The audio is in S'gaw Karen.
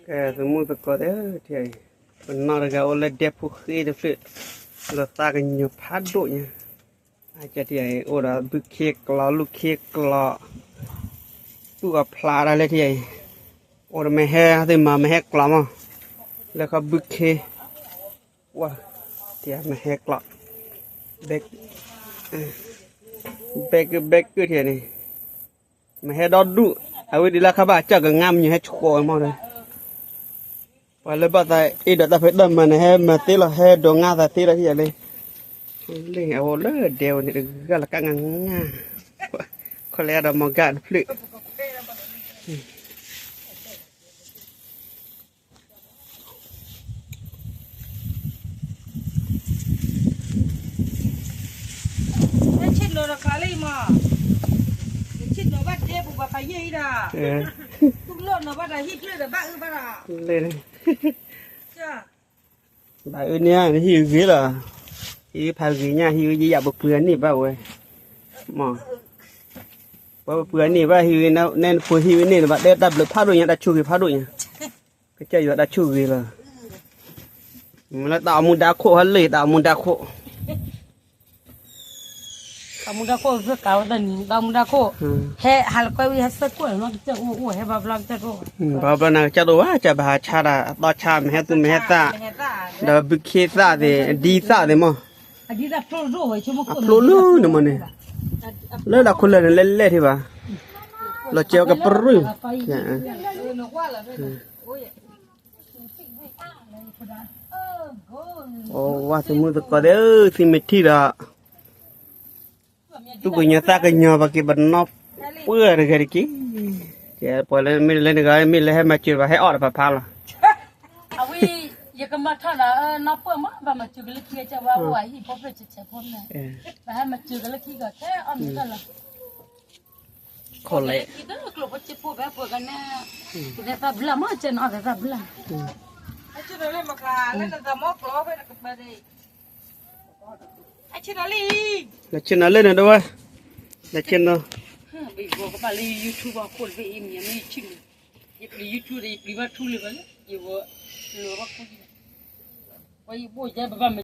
ကဲ သမုၣ်သကိးသ့ၣ်ဧၢ, ပနီၢ်တဂၤအိၣ်လၢဒဲဖိဃ့တဖျၢၣ်, လီၤသးကညီၤဖးဒိၣ်ညါ, အကဲထံၣ်အံၤ အိၣ်ဒီးဘုခ့ကျိး လူၢ်ခ့ကျိး, သူၣ်အဖျါဒၣ်လဲၣ်ထံၣ်အံၤ, အိၣ်ဒီးမ့ၢ်ဟဲသ့ၣ်မၤ မ့ၢ်ဟဲကျိးမး, လၢခီဘုခ့, ဝါ, ထံၣ်မ့ၢ်ဟဲကျိး, ဘဲကဘဲကထံၣ်န့ၣ်, မ့ၢ်ဟဲဒီဒူၣ်, အဝဲဒ်လၢခါဘၣ်ကၢ်ကငါမ့ၢ်ဟဲဆှိးဝဲမးဒီး, ပှၤလၢဘၣ်သးအ့ၣ်ဒီးတၢ်ဖံးတၢ်မၤန့ၣ် ဟဲမၤသ့လီၤ ဟဲဒိးငါသးသ့လီၤထံၣ်ယၤလံ, လၢအအိၣ်လၢဒဲဝဲန့ၣ်တဂၤလီၤကၢ်ငါငါ, ခီလဲၤဒီးမီၤကၢ်တဖျၢၣ် ဆ့ၣ်နီၤတခါလံမး, ဆ့ၣ်နီၤဘၣ်ဒဲပူၤဘၣ်ဖးယံာ်အံၤဒီး, သူၣ်လီၢ်နီၤဘၣ်ဒီးဟံၣ်ဖျၢၣ်ဒီးဘၣ်အၢဘၣ်ဒီး, ဘၣ်အၢန့ၣ် ဟံၣ်ဂ့ၤလီၤ, ဟံၣ်ဖးဂ့ၤညါ ဟံၣ်ဝဲယယၣ်ပပှ့ၤအန့ၢ်ဘၣ်ဝဲ, မ့ၢ် ပှၤပပှ့ၤအန့ၢ်ဘၣ်ဟံၣ်ဝဲ, နဲနဖိဟံၣ်ဝဲန့ၣ် နဘၣ်တဲတၢ်ဘျုးဖးဒိၣ်ညါ တၢ်ဆိၣ်ဂ့ၤဖးဒိၣ်ညါ, ကစၢ်ယွၤတၢ်ဆိၣ်ဂ့ၤလီၤ, မ့ၢ်လၢတၢ်အီမူဒါခိၣ်ဟဲလၢတၢ်အီမူဒါခိၣ် တၢ်မူဒါခိၣ်သ့ၣ်ကးဝဲတနံၤ တၢ်မူဒါခိၣ်, ဟဲဟးလၢကွဲဝံၤဟဲဆၢကွၢ်လီၤ ကစၢ်အိၣ်အိၣ်ဟဲဘၣ်ဘျီကစၢ်တအိၣ်, ဘၣ်ဘျီနၤကစၢ်တအိၣ်ဘၣ် ကစၢ်ဘၣ်ဟးဆါတၢ် အသီဆါ မ့ၢ်ဟဲသူမ့ၢ်ဟဲသၣ်, ဒီးဘုခ့သၣ်သ့ၣ် ဒံသၣ်သ့ၣ်မး, အဖျိလၢနမ့ၢ်န့ၣ်, လၢတၢ်ခိၣ်လၢာ်န့ၣ် လဲၣ်လဲၣ်ထံၣ်ဘၣ်, လီၤစဲးဝဲကပြုၢ် အိၣ်ဝဲသမုၣ်သကိးသ့ၣ်ဧၢ သုမ့ၢ်ထံၣ်ဒီး, သူၣ်ကညီၤသးကညီၤ ပှၤက့ၤပနီၢ်ပှၢ်တဂၤတက့ၢ်, ကဲပှၤလၢမ့ၢ်လၢနဂၤ မ့ၢ်လၢဟဲမၤစၢၤဘၣ် ဟဲအီၣ်တဖးဖးလီၤ, အဝဲ, ယကမၤထီၣ်ဒီးနီၢ်ပှၢ်မး ဘၣ်မၤစၢၤကလၢခံ ကဲဝဲအိၣ်အဟံၣ်ဖိဖျၢၣ်ဆဲးဆဲးဖိန့ၣ်, ဘၣ်ဟဲမၤစၢၤကလၢခံကီး ခဲအီၣ်မ့ၤထီၣ်လီၤ ခိးလဲၣ်, ကျိၣ်ဖိစ့ဖိဖဲပှၤကနဲ, တသဲသၣ်ဘျၢ်မး ကဲနအီၣ်သဲသၣ်ဘျၢ်, လၢဆ့ၣ်နီၤလၢနဒဝဲ, လၢ YouTube ဘၣ်ခိၣ်တဘ့ၣ်အံၤမ့ၢ် YouTube န့ၣ်, ယပျံၤ YouTube ဒီး ယပျံၤဘၣ်ထူလၢၤဘၣ်လၢ ယဝဲ, လၢဘၣ်ခိၣ်, ပှၤယဘိၣ်ယဲဘၣ်ဘၣ်မ